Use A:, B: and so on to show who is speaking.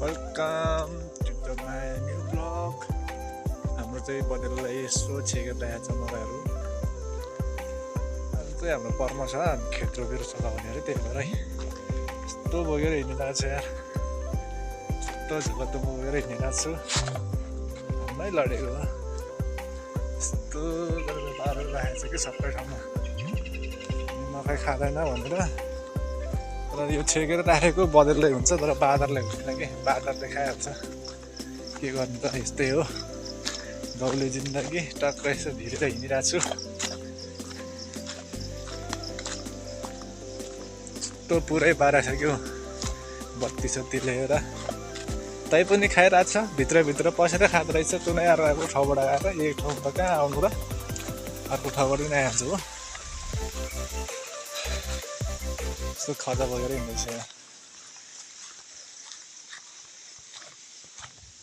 A: Welcome to the my new blog. हाम्रो चाहिँ बदेललाई यसो छेकेर राखेको छ मकैहरू। अहिले चाहिँ हाम्रो पर्म छ, खेत रोपेर चलाउने अरे, त्यही भएर है यस्तो बोकेर हिँडिरहेको छ यार। यस्तो झुलत बोकेर हिँडिरहेको छु, हाम्रै लडेको हो। यस्तो गरेर बारेर राखेको छ कि सबै ठाउँमा मकै खाँदैन भनेर। तर यो छेकेर राखेको बदलले हुन्छ, तर बाँदरले हुँदैन कि, बाँदरले खाइहाल्छ। के गर्नु त, यस्तै हो गाउँले जिन्दगी। टक्क यसो भिरेर हिँडिरहेको छु। यस्तो पुरै बारिसक्यो, बत्ती सत्ती लिएर। तै पनि खाइरहेको छ, भित्रभित्र पसेर खाँदो रहेछ। कुनै अर्को ठाउँबाट आएर एक ठाउँबाट कहाँ आउनु र, अर्को ठाउँबाट नै आइहाल्छु हो। यस्तो खजा बगेर हिँड्दैछ यहाँ।